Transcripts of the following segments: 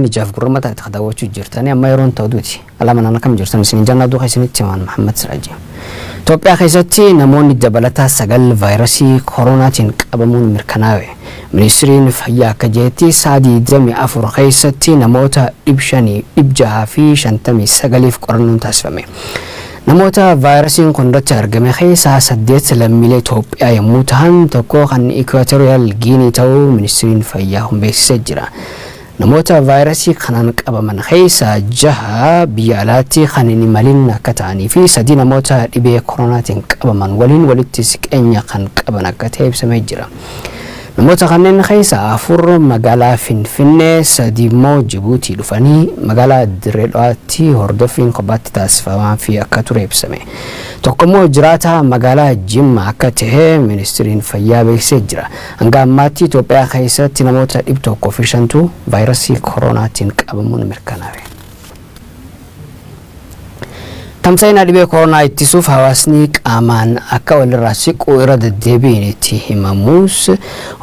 Ijaaf gurra mataa itti daawwachuu jirtanii amma yeroon ta'uuti. Alamanaan akkam jirtan isin jannaa duuka isinitti himan Muhammad Siraaji. Itoophiyaa keessatti namoonni dabalataa 9 vaayirasii koronaatiin qabamuun mirkanaa'e. Ministiriin fayyaa akka jedhetti sa'a 24 keessatti namoota 559 qorannoon taasifame. Namoota vaayirasiin kun irratti argame keessaa 8 lammiilee Itoophiyaa yommuu ta'an, tokko kan Ikwaatooriyaal Giinii ta'uu ministiriin fayyaa kun beeksisee jira. Namoota vaayirasii kanaan qabaman keessaa 6 biyya alaatti kan hin imalin akka ta'anii fi 3 namoota dhibee koronaatiin qabaman waliin walitti siqeenya kan qaban akka ta'e ibsamee jira. Namoota kanneen keessaa 4 magaalaa Finfinnee, 3 immoo Jibuutii dhufanii magaalaa Dirree Dhawaatti hordoffiin kophaatti taasifamaa fi akka ture ibsame. Tokko immoo jiraataa magaalaa Jimma akka ta'e ministiriin fayyaa beeksisee jira. Hanga ammaatti Itoophiyaa keessatti namoota 105tu vaayirasii koronaatiin qabamuun mirkanaa'e. Tamsa'ina dhibee koronaa ittisuuf hawaasni qaamaan akka walirraa siqu irra deddeebiin itti himamus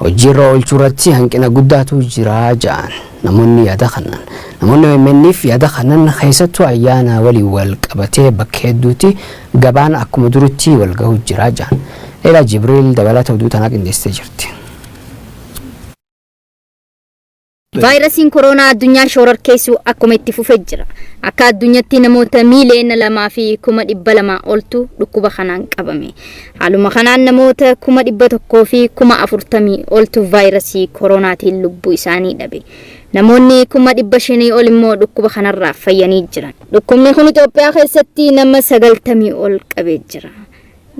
hojiirra oolchuu irratti hanqina guddaatu jira jedhan namoonni yaada kannan. Namoonni OMN'f yaada kannan keessattuu ayyaana waliin wal qabatee bakka hedduutti gabaan akkuma duritti wal gahuu jira jedhan. Leelaa Jibriil dabalata oduu tanaa qindeessitee jirti. Vaayirasiin koronaa addunyaa shororkeessuu akkuma itti fufee jira. Akka addunyaatti namoota 2,200,000 oltu dhukkuba kanaan qabame. Haaluma kanaan namoota 140,000 oltu vaayirasii koronaatiin lubbuu isaanii dhabe. Namoonni 500,000 ol immoo dhukkuba kanarraa fayyanii jiran. Dhukkubni kun Itoophiyaa keessatti nama 90 ol qabee jira.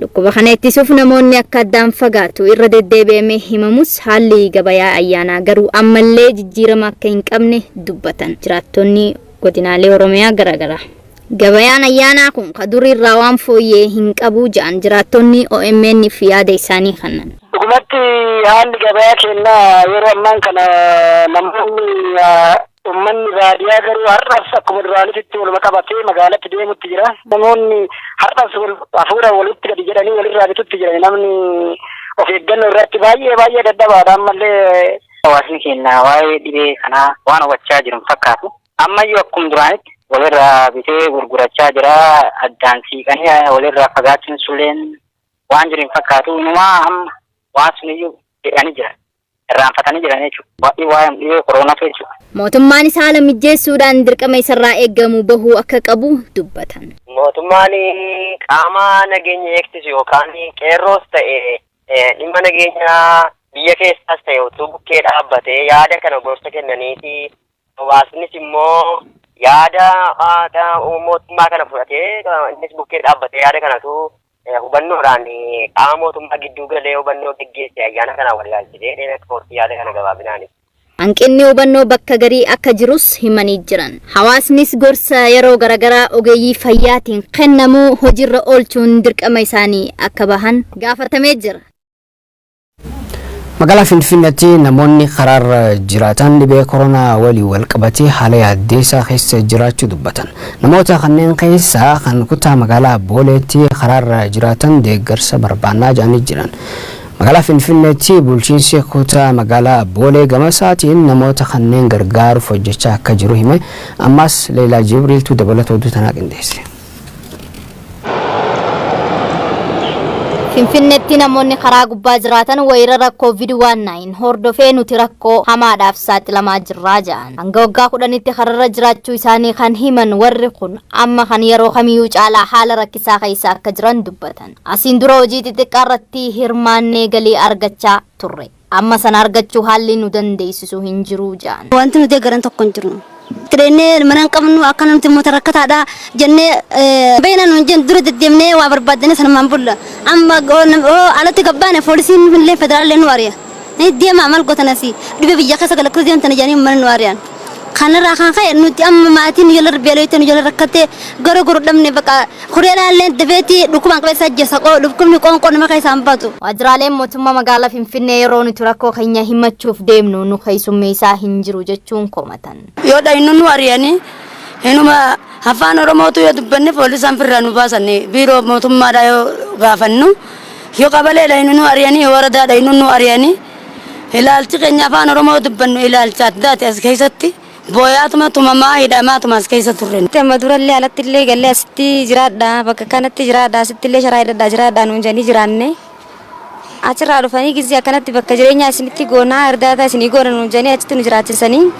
Dhukkuba kana ittisuuf namoonni akka addaan fagaatu irra deddeebi'amee himamus haalli gabayaa ayyaanaa garuu ammallee jijjiirama akka hin qabne dubbatan jiraattonni godinaalee Oromiyaa garaagaraa. Gabayaan ayyaanaa kun ka duriirraa waan fooyyee hin qabu jedhan jiraattonni OMN fi yaada isaanii kennan. Dhugumatti haalli gabayaa keenyaa yeroo ammaan kana namoonni uummanni baadiyyaa garuu har'as akkuma duraanitti waluma qabatee magaalatti deemutti jira. Namoonni har'as hafuura walitti gadi jedhanii walirraa bitutti jiran, namni of eeggannoo irratti baay'ee baay'ee dadhabaadha ammallee. Hawaasni keenya waa'ee dhibee kanaa waan hubachaa jiru hin fakkaatu. Ammayyuu akkuma duraanitti walirraa bitee gurgurachaa jira. Addaan siiqanii walirraa fagaachuun sulleen waan jiru hin fakkaatu. Inumaa amma waan suniyyuu jedhanii jiran. Irraanfatanii jiran jechuudha. Waa'ee dhibee koronaatu jechuudha. Mootummaan haala mijeessuudhaan dirqama isarraa eegamu bahuu akka qabu dubbatan. Mootummaan qaama nageenya eegsisu yookaan qeerroos ta'e dhimma nageenya biyya keessaas ta'e utuu bukkee dhaabbatee yaada kana gorsa kennaniiti, hawaasnis immoo yaada mootummaa kana fudhatee innis bukkee dhaabbatee yaada kanatu hubannoodhaan qaama mootummaa gidduu galee hubannoo geggeesse ayyaana kanaan wal ilaalchisee ispoortii yaada kana gabaabinaan. Hanqinni hubannoo bakka garii akka jirus himanii jiran. Hawaasnis gorsa yeroo garaagaraa ogeeyyii fayyaatiin kennamu hojiirra oolchuun dirqama isaanii akka bahan gaafatamee jira. Magaalaa Finfinneetti namoonni karaarra jiraatan dhibee koronaa waliin wal qabatee haala yaaddeessaa keessa jiraachuu dubbatan. Namoota kanneen keessaa kan kutaa magaalaa Booleetti karaarra jiraatan deeggarsa barbaannaa jedhanii jiran. Magaalaa Finfinneetti bulchiinsi kutaa magaalaa Boolee gama isaatiin namoota kanneen gargaaruuf hojjechaa akka jiru hime. Ammas Leelaa Jibriiltu dabalata oduu tanaa qindeesse. Finfinneetti namoonni karaa gubbaa jiraatan weerara COVID-19 hordofee nuti rakkoo hamaadhaaf saaxilamaa jirraa jedhan. Hanga waggaa 10tti kararra jiraachuu isaanii kan himan warri kun amma kan yeroo kamiyyuu caalaa haala rakkisaa keessa akka jiran dubbatan. Asiin dura hojii xixiqqaa irratti hirmaannee galii argachaa turre. Amma sana argachuu haalli nu dandeessisu hin jiru jedhan. Wanti nuti garan tokko hin jiru. Tireennee mana hin qabnu, akka namti immoo rakkataadha jennee beena nuun jennu dura deddeemnee waa barbaaddanii sanumaan bulla. Amma alatti gabbaane poolisiin illee federaallee nu ari'a. Ni deemaa maal gootan asii dhibee biyya keessa galakkisuu deemtan jedhanii mana nu ari'an. Kanarraa kan ka'e nuti amma maatiin nu jala beelooyte, nu jala rakkattee gara guru dhabne, bakka kureedhaan illee dafeetii dhukkubaan qabeessa ajjeesa, dhukkubni qoonqoo nama keessaa hin baatu. Waajjiraaleen mootummaa magaalaa Finfinnee yeroo nuti rakkoo keenya himachuuf deemnu nu keessummeessaa hin jiru jechuun komatan. Yoo dhaynu nu ari'anii, inuma afaan Oromootu yoo dubbanne poolisaan firraa nu baasan. Biiroo mootummaadha yoo gaafannu, yoo qabalee dhaynu nu ari'anii, yoo waradaa dhaynu nu ari'anii. Ilaalchi keenya afaan Oromoo dubbannu ilaalcha addaati as keessatti. Booyaatuma tumamaa hidhamaatuma as keessa turre. Amma durallee alatti illee gallee asitti jiraadha, bakka kanatti jiraadha, asitti illee sharaa hidhadhaa jiraadha nuun jedhanii jiraanne. Achirraa dhufanii gizee akkanatti bakka jireenyaa isinitti goonaa, irdaataa isinii goona nuun jedhanii achitti nu jiraachisanii.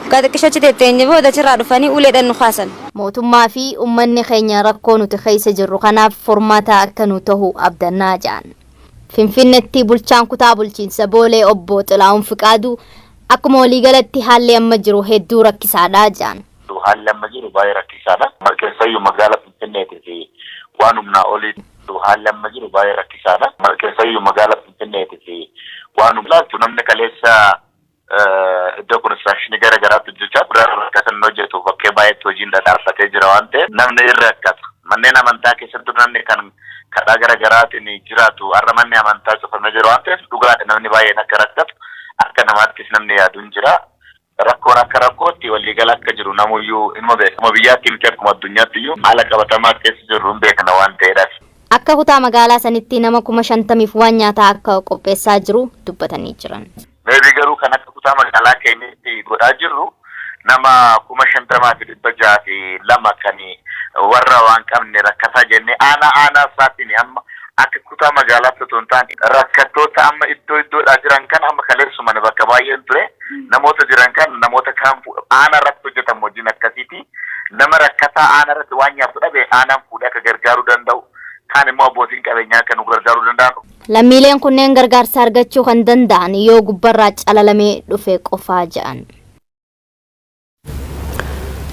Waggaa xiqqishoo achi tetteenye booda achirraa dhufanii uleedhaan nu kaasan. Mootummaa fi ummanni keenya rakkoo nuti keessa jirru kanaaf furmaata akka nu tahu abdannaa jedhan. Finfinnetti bulchaan kutaa bulchiinsa Boolee obbo Xilaahun Fiqaaduu akkuma waliigalatti haalli amma jiru hedduu rakkisaadha jedhan. Haalli amma jiru baay'ee rakkisaadha. Keessayyuu magaala Finfinneetii fi waan humnaa olii. Haalli amma jiru baay'ee rakkisaadha. Keessayyuu magaala Finfinneetii fi waan humnaa namni kaleessa iddoo konistirakshinii gara garaatti hojjechaa ture rakkatan hojjetu bakkee baay'eetti hojiin dhadhaabbatee jira waan ta'eef namni irra rakkata. Manneen amantaa keessattuu namni kan kadhaa gara garaatiin jiraatu har'a manni amantaa cufamee jira waan ta'eef dhugaadha namni baay'een akka rakkatu, akka namaattis namni yaadu hin jira. Rakkoon akka rakkootti waliigala akka jiru namuyyuu inuma beekama, biyyaatti miti akkuma addunyaatti iyyuu haala qabatamaa keessa jirru hin beekna waan ta'eedhaaf. Akka kutaa magaalaa sanitti nama 50,000f waan nyaataa akka qopheessaa jiru dubbatanii jiran. Maybe garuu kan akka kutaa magaalaa keenyatti godhaa jirru nama 50,602 kan warra waan qabne rakkataa jennee aanaa aanaa isaatiin amma akka kutaa magaalaatti otoo hin taane rakkattoota amma iddoo iddoodhaa jiran kan amma kaleessuman bakka baay'een ture namoota jiran kan namoota kaan aanaa irratti hojjetamu hojiin akkasiiti. Nama rakkataa aanaa irratti waan nyaatu dhabe aanaan fuudhee akka gargaaruu danda'u, kaan immoo abbootiin qabeenyaa akka nu gargaaruu danda'an. Lammiileen kunneen gargaarsa argachuu kan danda'an yoo gubbarraa calalamee dhufe qofaa jedhan.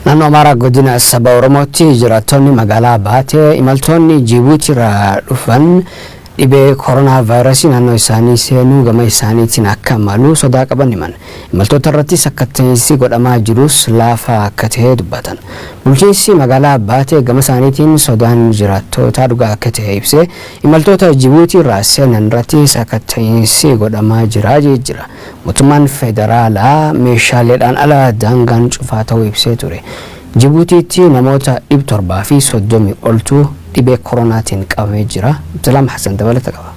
Naannoo Amaaraa godina saba Oromootti jiraattonni magaalaa Baatee imaltoonni Jibuutii irraa dhufan dhibee koronaa vaayirasii naannoo isaanii seenuu gama isaaniitiin akka malu sodaa qaban himan. Imaltoota irratti sakkatta'insi godhamaa jirus laafaa akka ta'e dubbatan. Bulchiinsi magaalaa Baatee gama isaaniitiin sodaan jiraattootaa dhugaa akka ta'e ibsee imaltoota Jibuutii irraa seenan irratti sakkatta'insi godhamaa jira jira. Mootummaan federaalaa meeshaaleedhaan ala daangaan cufaa ta'uu ibsee ture. Jibuutiitti namoota 730 oltu dhibee koronaatiin qabamee jira. Abdulaam Hassan dabalata qaba.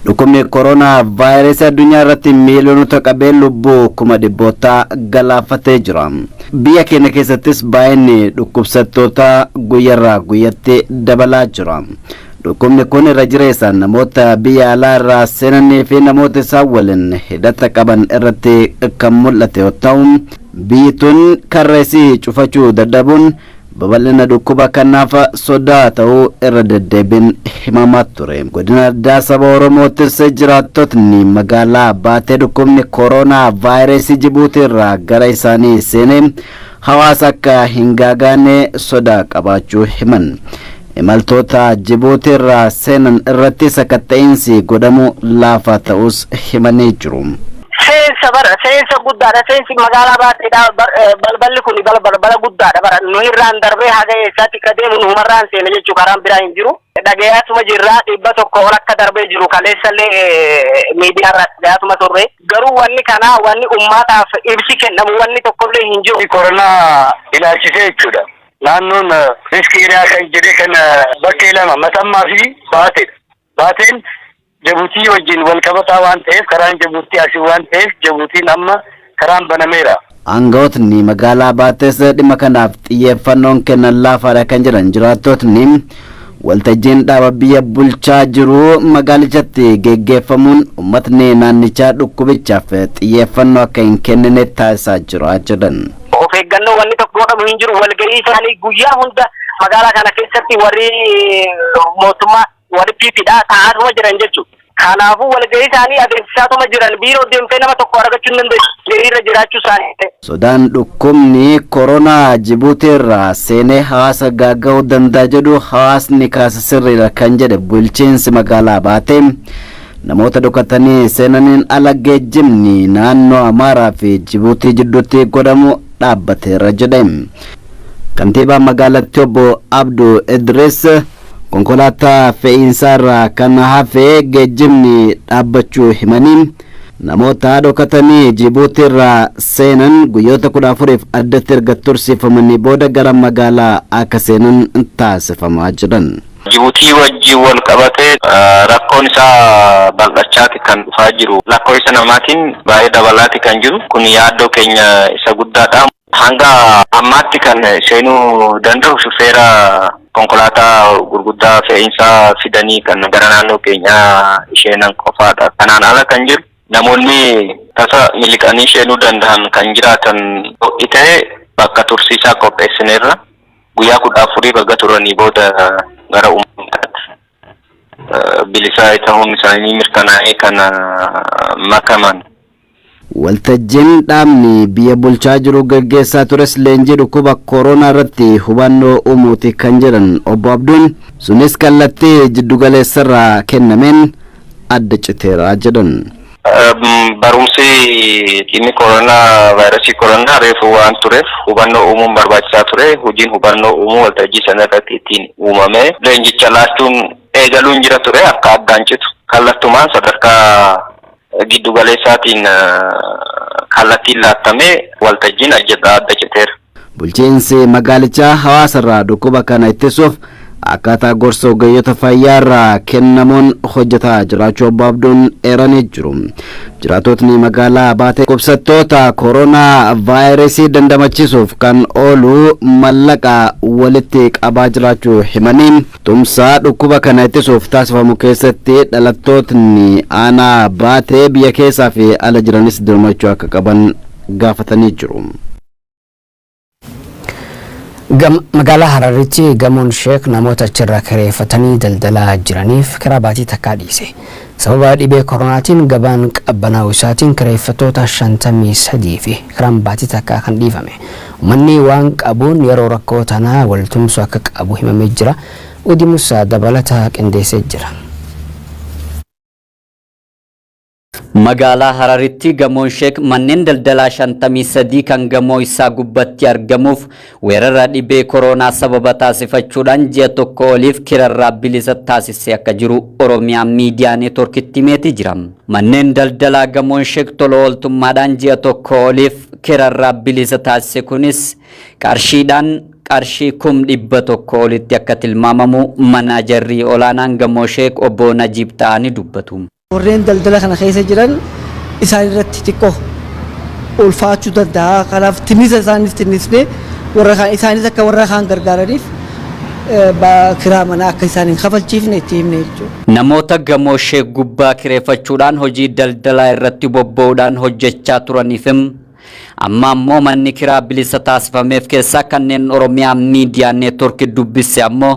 Dhukkubni koronaa vaayirasii addunyaa irratti miiliyoonota qabee lubbuu kuma dhibbootaa galaafatee jira. Biyya keenya keessattis baay'inni dhukkubsattoota guyyarraa guyyatti dabalaa jira. Dhukkubni kun irra jireessaan namoota biyya alaa irraa seenanii fi namoota isaan waliin hidhata qaban irratti kan mul'ate yoo ta'u, biyyi tun karra isii cufachuu dadhabuun babal'ina dhukkuba kanaaf sodaa ta'uu irra deddeebiin himamaa ture. Godina addaa saba Oromoottis jiraattotni magaalaa Baatee dhukkubni koronaa vaayirasii Jibuutii irraa gara isaanii seenee hawaasa akka hin gaagaane sodaa qabaachuu himan. Imaltoota Jibuutii irraa seenan irratti sakatta'insi godhamu laafaa ta'us himanii jiru. Seensa bara seensa guddaadha. Seensi magaalaa Baateedha. Balballi kun balbala guddaadha bara. Nu irraan darbee haga eessaatti akka deemu nuumarraan seena jechuu, karaan biraa hin jiru. Dhagayaatuma jirraa, 100 ol akka darbee jiru kaleessallee miidiyaa irraa dhagayaatuma turre. Garuu wanni kanaa wanni ummataaf ibsi kennamu wanni tokkollee hin jiru. Koronaa ilaalchisee jechuudha. Naannoon risk area kan jedhee kan bakkee lama, Matammaa fi Baateedha. Baateen Jabuutii wajjin wal qabataa waan ta'eef, karaan Jabuutii asii waan ta'eef, Jabuutiin amma karaan banameera. Aangawootni magaalaa Baatees dhimma kanaaf xiyyeeffannoon kennan laafaadha kan jedhan jiraattotni, waltajjiin dhaaba biyya bulchaa jiru magaalichatti geggeeffamuun uummatni naannichaa dhukkubichaaf xiyyeeffannoo akka hin kennine taasisaa jira jedhan. Of eeggannoo wanni tokko godhamu hin jiru. Walgahii isaanii guyyaa hunda magaalaa kana keessatti warri mootummaa, warri PPdha taa'aatuma jiran jechuudha. Kanaafuu walgahii isaanii adeemsisaatuma jiran, biiroo deemtee nama tokko argachuu hin dandeessu. Walgahii jiraachuu isaanii. Sodaan dhukkubni koronaa Jibuutii irraa seenee hawaasa gaaga'uu danda'a jedhu hawaasni kaasa sirriidha kan jedhe bulchiinsi magaalaa Baatee, namoota dhokatanii seenaniin ala geejjibni naannoo Amaaraa fi Jibuutii jidduutti godhamu dhaabbateera jedhe. Kantiibaan magaalattii obbo Abduu Idris konkolaataa fe'iinsaa irraa kan hafe geejjibni dhaabbachuu himanii, namoota dhokatanii Jibuutii irraa seenan guyyoota 14f addatti erga tursiifamanii booda gara magaalaa akka seenan taasifamaa jiran. Jibuutii wajjin wal qabatee rakkoon isaa bal'achaati kan dhufaa jiru. Lakkoofsa namaatiin baay'ee dabalaati kan jiru. Kun yaaddoo keenya isa guddaadha. Hanga ammaatti kan seenuu danda'u shufeera konkolaataa gurguddaa fe'iinsaa fidanii kan gara naannoo keenyaa isheenan qofaadha. Kanaan ala kan jiru namoonni tasa miliqanii seenuu danda'an kan jiraatan ho'i ta'e bakka tursiisaa qopheessineerra. Guyyaa 14 baga turanii booda gara uummataatti bilisa ta'uun isaanii mirkanaa'ee kan makaman. Waltajjiin dhaabni biyya bulchaa jiru gaggeessaa tures leenjii dhukkuba koronaa irratti hubannoo uumuuti kan jedhan obbo Abduun, sunis kallattii jiddugaleessarraa kennameen adda citeera jedhan. Barumsi dhimmi koronaa, vaayirasii koronaa reefu waan tureef hubannoo uumuun barbaachisaa ture. Hojiin hubannoo uumuu waltajjii sana irratti ittiin uumame. Leenjicha laachuun eegaluun jira ture akka addaan citu. Kallattumaan sadarkaa giddugaleessaatiin kallattiin laattamee waltajjiin adda citeera. Bulchiinsi magaalichaa hawaasarraa dhukkuba kana ittisuuf akkaataa gorsa ogeeyyota fayyaarraa kennamuun hojjetaa jiraachuu obbo Abduun eeranii jiru. Jiraattotni magaalaa Baatee dhukkubsattoota koronaa vaayirasii dandamachiisuuf kan oolu mallaqa walitti qabaa jiraachuu himanii, tumsaa dhukkuba kana ittisuuf taasifamu keessatti dhalattootni aanaa Baatee biyya keessaa fi ala jiranis dirmachuu akka qaban gaafatanii jiru. Magaalaa Hararitti gamoon Sheek namoota achirraa kireeffatanii daldalaa jiraniif kiraa baatii takkaa dhiise. Sababa dhibee koronaatiin gabaan qabbanaa'uu isaatiin kireeffattoota 53 fi kiraan baatii takkaa kan dhiifame. Uummanni waan qabuun yeroo rakkoo tanaa wal tumsuu akka qabu himamee jira. Udi Musaa dabalataa qindeessee jira. Magaalaa Hararitti gamoon Sheek manneen daldalaa 53 kan gamoo isaa gubbatti argamuuf weerara dhibee koronaa sababa taasifachuudhaan ji'a tokko oliif kirarraa bilisa taasisee akka jiru Oromiyaa Miidiyaa Neetworkitti himeeti jira. Manneen daldalaa gamoon Sheek tola ooltummaadhaan ji'a tokko oliif kirarraa bilisa taasise kunis qarshiidhaan qarshii 100,000 olitti akka tilmaamamu manaajarrii olaanaan gamoo Sheek obbo Najiib ta'anii dubbatu. Warreen daldala kana keessa jiran isaan irratti xiqqoo ulfaachuu danda'a. Kanaaf tinnisa isaanis tinnisnee warra kaan isaanis akka warra kaan gargaaraniif kiraa manaa akka isaan hin kafalchiifne itti himne jechuudha. Namoota gamoo Sheek gubbaa kireeffachuudhaan hojii daldalaa irratti bobba'uudhaan hojjechaa turaniif amma ammoo manni kiraa bilisa taasifameef keessaa kanneen Oromiyaa Miidiyaa Neetworkii dubbisse ammoo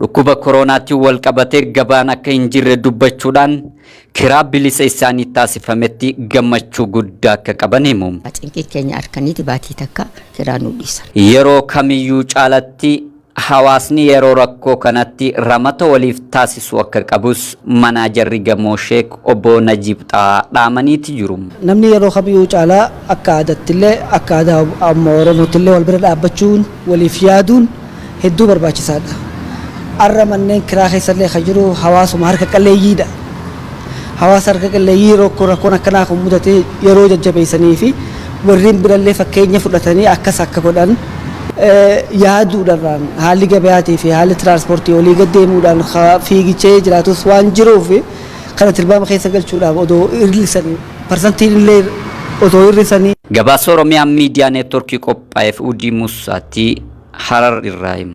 dhukkuba koronaatiin wal qabatee gabaan akka hin jirre dubbachuudhaan kiraa bilisa isaanii taasifametti gammachuu guddaa akka qaban himu. Cinqii keenya harkaniiti baatii takka kiraa nu dhiisan. Yeroo kamiyyuu caalatti hawaasni yeroo rakkoo kanatti ramata waliif taasisuu akka qabus manaajarri gamoo Sheek obbo Najiib Xahaa dhaamaniiti jiru. Namni yeroo kamiyyuu caalaa akka aadattillee akka aadaa amma Oromootillee wal bira dhaabbachuun waliif yaaduun hedduu barbaachisaadha. Arra manneen kiraa keessallee kan jiru hawaasuma harka qalleeyyiidha. Hawaasa harka qalleeyyii rakkoon akkanaa kun mudatee yeroo jajjabeessanii fi warreen birallee fakkeenya fudhatanii akkas akka godhan yaaduudhaan haalli gabaatii fi haalli tiraanspoortii olii gad deemuudhaan fiigichee jiraatus waan jiruuf kana tilmaama keessa galchuudhaaf odoo hir'isanii parsantiin illee odoo hir'isanii. Gabaasa Oromiyaa Miidiyaa Neetworkii qophaa'eef Udii Musaatti Harar irraa hima.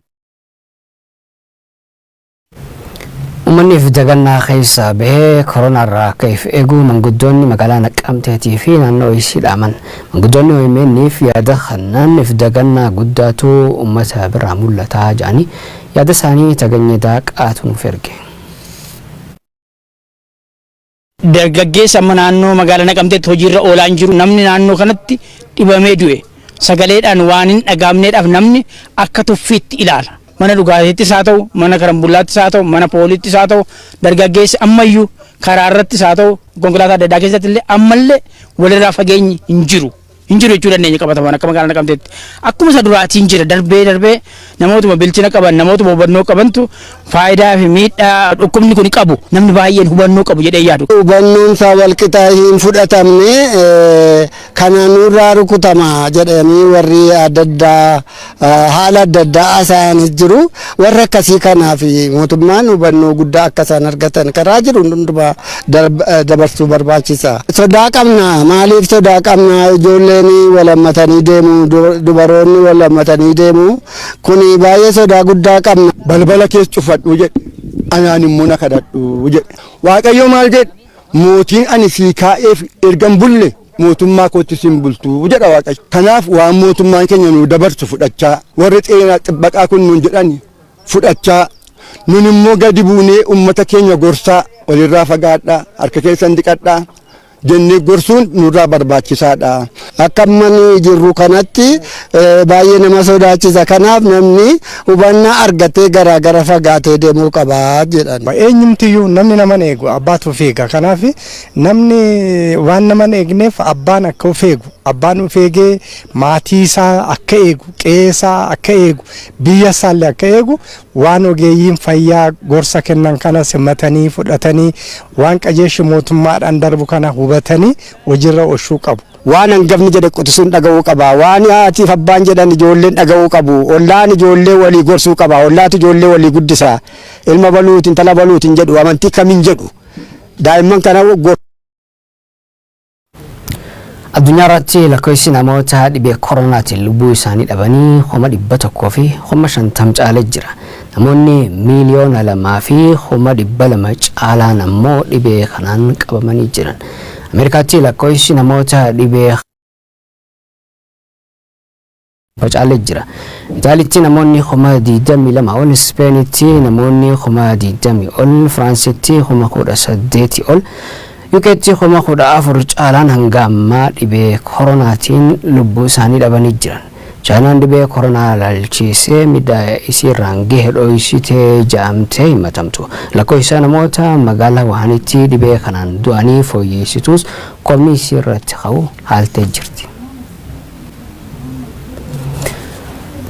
Uummanni if dagannaa keessaa bahee koronaarraa akka if eegu manguddoonni magaalaa Naqqamteetii fi naannoo isii dhaaman. Manguddoonni OMN'if yaada kanaan if dagannaa guddaatu uummata biraa mul'ataa jedhanii yaada isaanii Taganyee Daaqaatu nuuf erge. Dargaggeessa amma naannoo magaalaa Naqamteetti hojiirra oolaan jiru namni naannoo kanatti dhibamee du'e sagaleedhaan waan hin dhagaamneedhaaf namni akka tuffiitti ilaala. Mana dhugaatiittis haa ta'u, mana karambullaattis haa ta'u, mana pooliittis haa ta'u, dargaggeessi ammayyuu karaa irrattis haa ta'u, konkolaataa adda addaa keessatti illee ammallee walirraa fageenyi hin jiru. Hin jiru jechuu dandeenya qabatamaan akka magaalaa Naqamteetti. Akkuma isa duraatiin jira, darbee darbee namootuma bilchina qaban, namootuma hubannoo qabantu faayidaa fi miidhaa dhukkubni kun qabu namni baay'een hubannoo qabu jedhee yaadu. Hubannoon isaa walqixa hin fudhatamne. Kana nurraa rukutama jedhanii warri adda addaa haala adda addaa haasa'anis jiru. Warra akkasii kanaaf mootummaan hubannoo guddaa akka isaan argatan karaa jiru hundumaa dabarsuu barbaachisa. Sodaa qabna. Maaliif sodaa qabna? Ijoolleen wal hammatanii deemu, dubaroonni wal hammatanii deemu. Kuni baay'ee sodaa guddaa qabna. Balbala keessa cufadhu jedhe. Anaan immoo na kadhadhu jedhe. Waaqayyo maal jedhe? Mootiin ani sii kaa'eef ergan bulle mootummaa kootti siin bultu jedha Waaqayyo. Kanaaf waan mootummaan keenya nu dabarsu fudhachaa, warri xeenaa xibbaqaa kun nuun jedhan fudhachaa, nun immoo gadi buunee uummata keenya gorsaa, walirraa fagaadhaa, harka keessan dhiqadhaa jennee gorsuun nurraa barbaachisaadha. Akka manni jirru kanatti baay'ee nama sodaachisa. Kanaaf namni hubannaa argatee garaa gara fagaatee deemuu qaba jedhan. Eenyumtiyyuu namni nama eegu abbaatu of eega. Kanaaf namni waan nama eegneef abbaan akka of eegu, abbaan of eegee maatii isaa akka eegu, qe'ee isaa akka eegu, biyya isaallee akka eegu, waan ogeeyyiin fayyaa gorsa kennan kana simatanii fudhatanii, waan qajeelchi mootummaadhaan darbu kana hubatanii hojiirra oolchuu qabu. Waan hangafni jedhe quxisuun dhaga'uu qaba. Waan haatiif abbaan jedhan ijoolleen dhaga'uu qabu. Ollaan ijoollee walii gorsuu qaba. Ollaatu ijoollee walii guddisa. Ilma baluutiin intala baluutiin jedhu, amantii kamiin jedhu. Daa'imman kana. Addunyaa irratti lakkoofsi namoota dhibee koronaatiin lubbuu isaanii dhabanii 150,000 caalee jira. Namoonni 2,200,000 caalaan ammoo dhibee kanaan qabamanii jiran. Ameerikaatti lakkoofsi namoota dhibee caalee jira. Itaalitti namoonni 22,000 ol, Ispeenitti namoonni 20,000 ol, Firaansitti 18,000 ol, UKtti 14,000 caalaan hanga ammaa dhibee koronaatiin lubbuu isaanii dhabanii jiran. Chaayinaan dhibee koronaa ilaalchisee miidhaa isiirraan gahe dhoksitee ja'amtee himatamtu. Lakkoofsa namoota magaalaa Wuhaanitti dhibee kanaan du'anii fooyyessitus komii isiirratti ka'u haaltee jirti.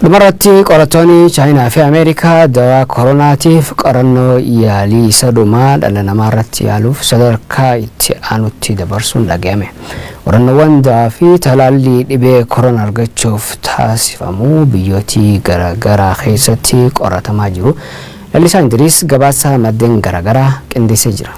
Dhumarratti, qorattoonni Chaayinaa fi Ameerikaa dawaa koronaatiif qorannoo yaalii isa dhumaa dhala namaa irratti yaaluuf sadarkaa itti aanutti dabarsuun dhaga'ame. Qorannoowwan dawaa fi talaallii dhibee koronaa argachuuf taasifamu biyyootii garaagaraa keessatti qoratamaa jiru. Lalisaan Idriis gabaasa maddeen garaagaraa qindeessee jira.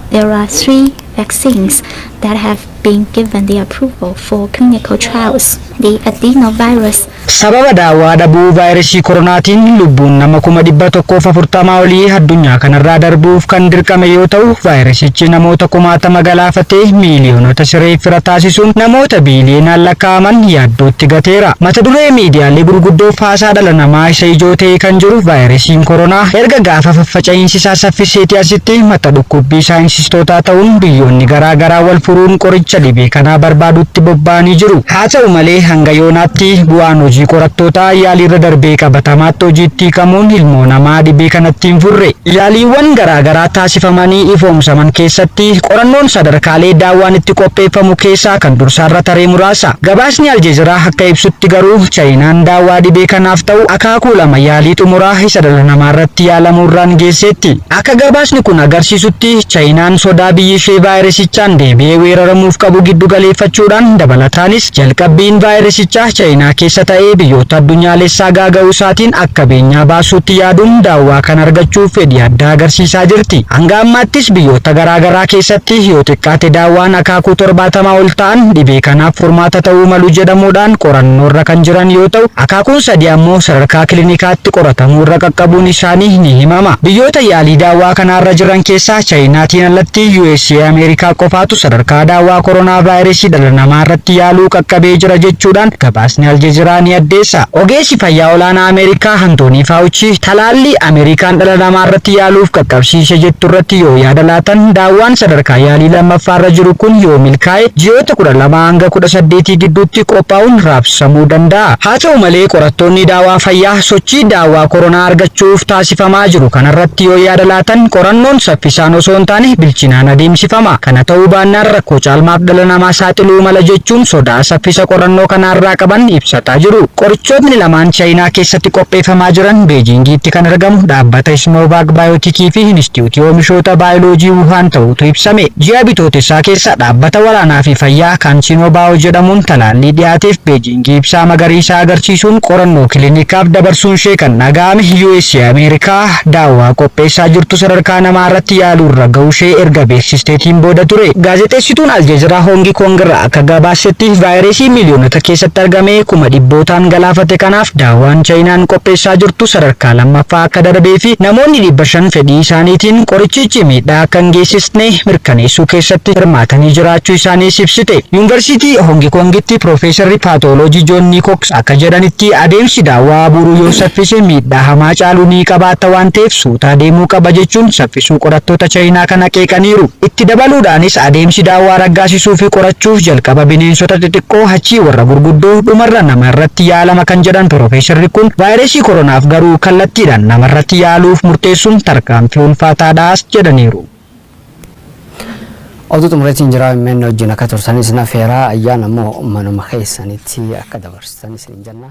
There are three vaccines that have been given the approval for clinical trials. The adenovirus Sababa daawwaa dhabuu vaayirasii koronaatiin lubbuun nama 140,000 olii addunyaa kanarraa darbuuf kan dirqame yoo ta'u, vaayirasichi namoota kumaatama galaafatee miiliyoonota siree fira taasisuun namoota biiliyoonaan lakkaa'aman yaaddootti gateera. Mata duree miidiyaalee gurguddoo haasaa dhala namaa isa ijoo ta'e kan jiru vaayirasiin koronaa erga gaafa faffaca'iinsi isaa saffiseetii asitti mata dhukkubbii saayinsiistootaa ta'uun biyyoonni garaa garaa wal furuun qoricha dhibee kanaa barbaadutti bobba'anii jiru. Haa ta'u malee, hanga yoonaatti bu'aan hojii qorattootaa yaaliirra darbee qabatamaatti hojiitti hiikamuun ilmoo namaa dhibee kanatti hin furre. Yaaliiwwan garaa garaa taasifamanii ifoomsaman keessatti qorannoon sadarkaalee daawwaan itti qopheeffamu keessaa kan dursaarra taree muraasa. Gabaasni Aljeeziraa akka ibsutti garuu, Chaayinaan daawwaa dhibee kanaaf ta'u akaakuu lama yaalii xumuraa isa dhala namaa irratti yaalamuurraan geesseetti. Akka gabaasni kun agarsiisutti, Chaayinaan sodaa biyyi ishee vaayirasichaan deebi'ee weeraramuuf qabu giddu galeeffachuudhaan, dabalataanis jalqabbiin vaayirasichaa Chaayinaa keessa ta'ee biyyoota addunyaalessaa gaaga'uu isaatiin akka beenyaa baasuutti yaaduun daawwaa kan argachuuf fedhii addaa agarsiisaa jirti. Hanga ammaattis biyyoota garaa garaa keessatti yoo xiqqaate daawwaan akaakuu 70 ol ta'an dhibee kanaaf furmaata ta'uu malu jedhamuudhaan qorannoorra kan jiran yoo ta'u, akaakuun sadi ammoo sadarkaa kilinikaatti qoratamuurra qaqqabuun isaanii ni himama. Biyyoota yaalii daawwaa kanaarra jiran keessaa Chaayinaatiin alatti USA Ameerikaa qofaatu sadarkaa daawwaa koronaa vaayirasii dhala namaa irratti yaaluu qaqqabee jira jechuudhaan gabaasni Aljeeziraa ni addeessa. Ogeessi fayyaa olaanaa Ameerikaa Antoonii Faawuchi talaallii Ameerikaan dhala namaa irratti yaaluuf qaqqabsiise jettu irratti yoo yaada laatan, daawwaan sadarkaa yaalii lammaffaarra jiru kun yoo milkaa'e ji'oota 12 hanga 18 gidduutti qophaa'uun raabsamuu danda'a. Haa ta'u malee, qorattoonni daawaa fayyaa sochii daawwaa koronaa argachuuf taasifamaa jiru kanarratti yoo yaada laatan, qorannoon saffisaan osoo hin taane bilchinaan adeemsifama. Kana ta'uu baannaan rakkoo caalmaaf dhala namaa saaxiluu mala jechuun sodaa saffisa qorannoo kanaarraa qaban ibsataa jiru. Qorichootni lamaan Chaayinaa keessatti qopheeffamaa jiran Beejiingiitti kan argamu dhaabbata Sinovaak Baayootikii fi Inistituutii Oomishoota Baayoloojii Wuhaan ta'uutu ibsame. Ji'a Bitootessaa keessa dhaabbata waraanaa fi fayyaa CanSino Bio jedhamuun talaallii dhiyaateef Beejiingii ibsaa magariisaa agarsiisuun qorannoo kilinikaaf dabarsuun ishee kan dhaga'ame US Ameerikaa daawwaa qopheessaa jirtu sadarkaa namaa irratti yaaluurra ga'uu ishee erga beeksisteetiin booda ture. Gaazexeessituun Aljeeziraa Hoongi Koong irraa akka gabaasetti, vaayirasii miiliyoonota keessatti argame kuma dhibbootaan galaafate kanaaf daawwaan Chaayinaan qopheessaa jirtu sadarkaa lammaffaa akka darbee fi namoonni 500 fedhii isaaniitiin qorichichi miidhaa akka hin geessisne mirkaneessuu keessatti hirmaatanii jiraachuu isaaniis ibsite. Yuunivarsiitii Hoongi Koongitti Piroofeesarri Paatooloojii Joon Niikoks akka jedhanitti, adeemsi daawwaa abuuruu yoo saffise miidhaa hamaa caalu ni qabaata waan ta'eef suutaa deemuu qaba jechuun saffisuu qorattoota Chaayinaa kana qeeqaniiru. Itti dabaluudhaanis, adeemsi daawwaa raggaasisuu fi qorachuuf jalqaba bineensota xixiqqoo, achii warra gurguddoo, dhumarra nama irratti yaalama kan jedhan piroofeesarri kun, vaayirasii koronaaf garuu kallattiidhaan namarratti yaaluuf murteessuun tarkaanfii ulfaataadhaas jedhaniiru. Oduu xumureetiin jira. Mimmeen wajjin akka turtanis na feeraa, ayyaana immoo manuma keessanitti akka dabarsitan isin jenna.